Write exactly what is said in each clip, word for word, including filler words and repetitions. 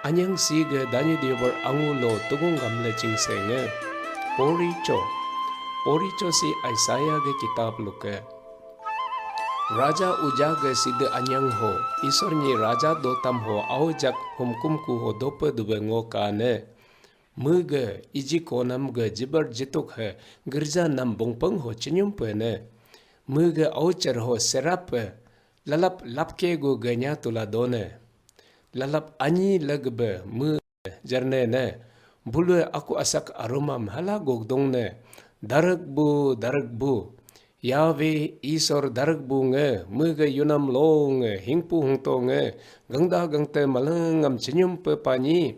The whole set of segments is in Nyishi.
Anyang si ge danyu diobar angu lo tugung gamle chingse nge. Pori cho. Pori cho si Isaiah ge kitab luke. Raja Uja ge side anyang ho, Isor nyi raja dotam ho aujak humkum ku ho dope dube ngo ka ne. Mege iji konam ge jibar jituk he girja nam bungpeng ho chinyum pe ne. Mege aucher ho serap pe lalap lapke gu genya tula done. Lalap anyi legbe me jerne ne. Bulue aku asak arumam hala gogdong ne. Darek bu, darek bu. Yahweh Isor darek bu nge, mege yunam lo nge, hingpu hungto nge, gangda gangte malengam chinyum pe panyi.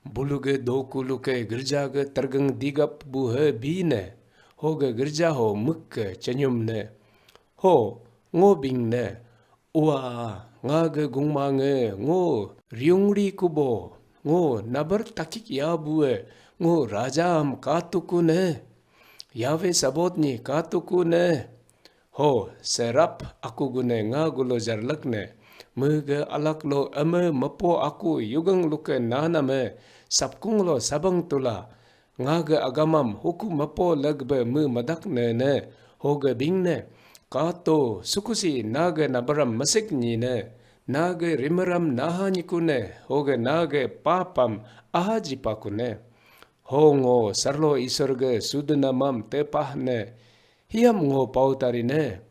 Buluge doku luke girja ge tergeng digap bu he bi ne. Hoge girja ho muk ke chenyum ne. Ho, ngo bing ne. Ua, nga ge gungma nge, ngo riungri kubo. Ngo nabar takik ya bu e, ngo raja am katuku ne. Yahweh Sabot ni katuku ne. Ho, serap aku gune nga gulo jarlak ne. Mege alak lo eme mepo aku yugang luke naname sapkung lo sabang tula. Nga ge agamam huku mepo legbe me madak ne ne. Hoge bing ne. Kato sukusi nage nabaram mesik ni ne. Nage rimeram naha nyiku ne. Hoge nage papam aha jipaku ne. Ho ngo sarlo Isor ge sudenamam tepah ne. Hiam ngo pau tari ne.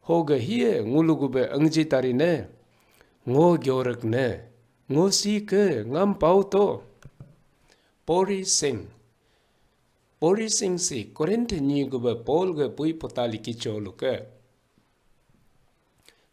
Hoge hie ngulugube engji tari ne. Ngo gyorek ne. Ngo si ke ngam pau to. Pori sing. Pori sing si Korinth nyi gube Paul ge pui pota liki cholu ke.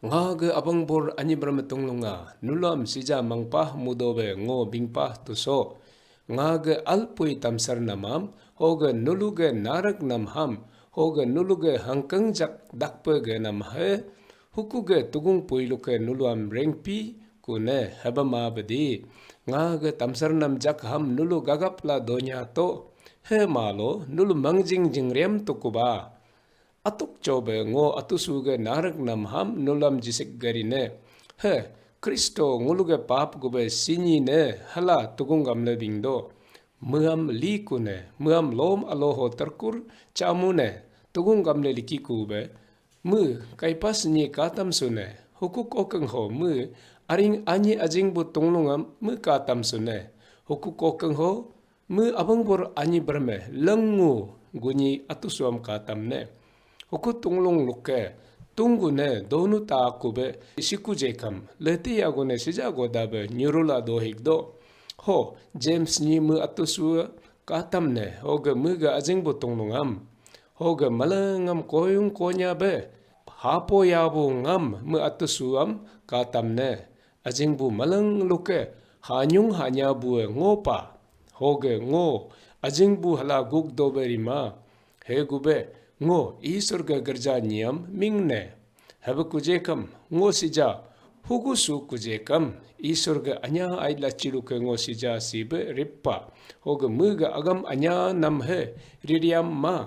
Nga ge abang bor anyi berme tunglunga, nulam sija mangpah mudobe ngo bingpah tuso. Nga ge alpui tamsar namam, hoge nulu ge narak nam ham, hoge nulu ge hangkeng jak dakpe ge nam he, huku ge tugung puilu ke nuluam rengpi, kune heba ma bedi. Nga ge tamsar nam jak ham nulu gagap la donya to, he malo nulu mangjing jingriam tukuba. Atuk chobe ngo atusu ge narak nam ham nulam jisik gari ne. He, Kristo ngulu ge pap gube sinyi ne hala tugung gamle bingdo. Meam liku ne, meam lom aloho terkur chamu ne, tugung gamle liki kube. Me, Kaipas nyi katam sune, huku kokeng ho me, aring anyi ajing bu tunglungam me katam sune, huku kokeng ho, me abang bor anyi berme lengu gunyi atusuam katam ne. Huku tunglung luke tunggu ne donu ta kube siku jekam leti yagu ne sija goda be nyurula dohik do. Ho, James nyi me atusu katam ne, hoge me ga ajing bu tunglungam. Hoge malengam koyung konya be hapo yabu ngam me atusuam katam ne. Ajing bu maleng luke hanyung hanya bue ngo pa. Hoge ngo ajing bu hala guk dobe rima. He gube ngo Isor ge gerja nyiam ming ne. Hebe kujekam ngo sija hugu su kujekam Isor ge anya ai lachi luke ngo sija sibe rippa. Hoge me ge agam anya nam he ririam ma.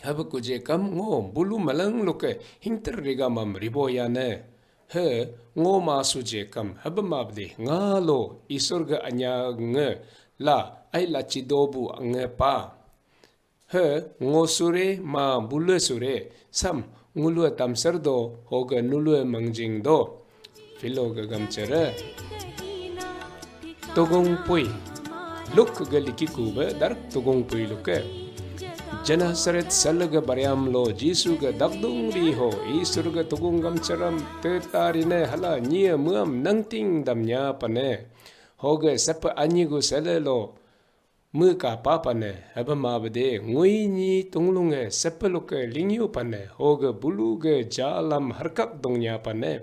Hebe kuje kam ngo bulu malang luke hingter riga mam ribo ya ne. He ngo ma suje kam hebe mabde nga lo Isor ge anya nge la ai la chidobu nge pa. He ngo sure ma bulu sure sam ngulu tamsar do hoge nulu mangjing do. Philo ge gamchere. Tugung pui. Luk ge liki kube dar tugung pui luke. Genesaret sel ge bariam lo Jisu ge dakdung ri ho Isur ge tugung gamcharam te tarine hala nyie muam nangting damnya pane. Hoge sepe anyi gu sele lo me kapa pane hebe mabede ngui nyi tunglunge sepe luke lingyu pane hoge bulu ge jalam harkak dongnya pane.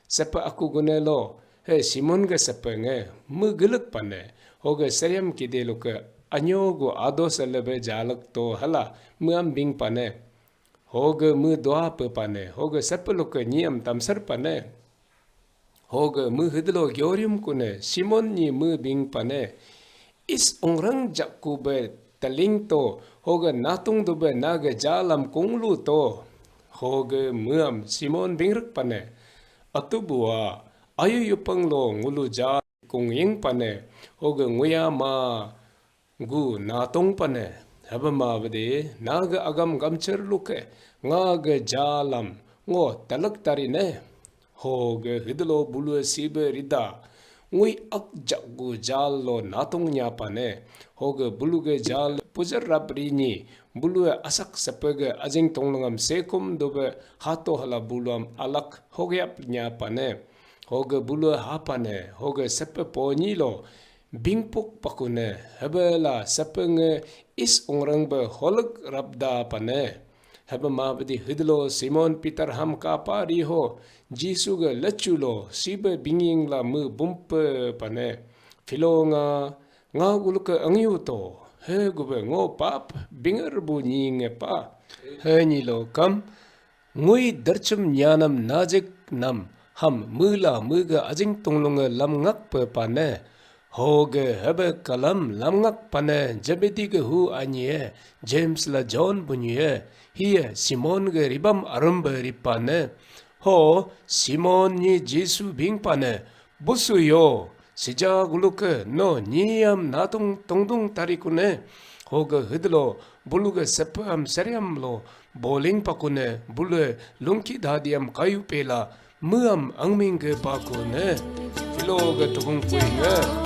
Sepe aku gune lo, he Simon ge sepe nge, me gelek pane, hoge seriam kide luke anyo gu ado selebe jalek to hala me ambing pane. Hoge me doa pe pane, hoge sepe luke nyiam tamsar pane. Hoge me hidlo gyorium kune, Simon nyi me bing pane. Is ongrang jakku be teling to, hoge natung dube nage jalam kunglu to. Hoge meam Simon bingrek pane. Atu bua, ayu yupang lo ngulu ja ung ying pane, hoge nguya ma gu natung pane, hebe ma bede, nage agam gamcher luke, nga ge jalam, ngo talak tari ne. Hoge hidlo bulue sibe rida, ngui ak jak gu jal lo natung nya pane, hoge bulu ge jal pujar rap rini, bulue asak sepe ge ajing tonglungam sekum dobe hato hala buluam alak hogeap nya pane, hoge bulue ha pane, hoge sepe ponyi lo, bingpuk pakune, hebe la sepe nge is ungrang be holek rabda pane. Hebe ma bedi hidlo Simon Peter ham kapa riho, Jisu ge lechu lo, sibe binging la me bumpe pane. Filo nga, nga guluke angyu to, he gube ngo pap binger bu nyi nge pa. He nyi lo kam, ngui derchum nyanam najik nam ham mela mega ajing tunglunge lam ngak pe pane. Hoge hebe kalam lam ngak pane Jebedi ge hu anyie, James la John bunye, hiye Simon ge ribam arum be ripane. Ho Simon nyi Jisu bing pane, busu yo, sija guluke no nyiyam natung tungdung tarikune. Hoge hidlo buluge sepeam seriam lo boling pakune, bule lungki dadiam kayu pela meam angming ge pakune. Filo ge tukung puinge.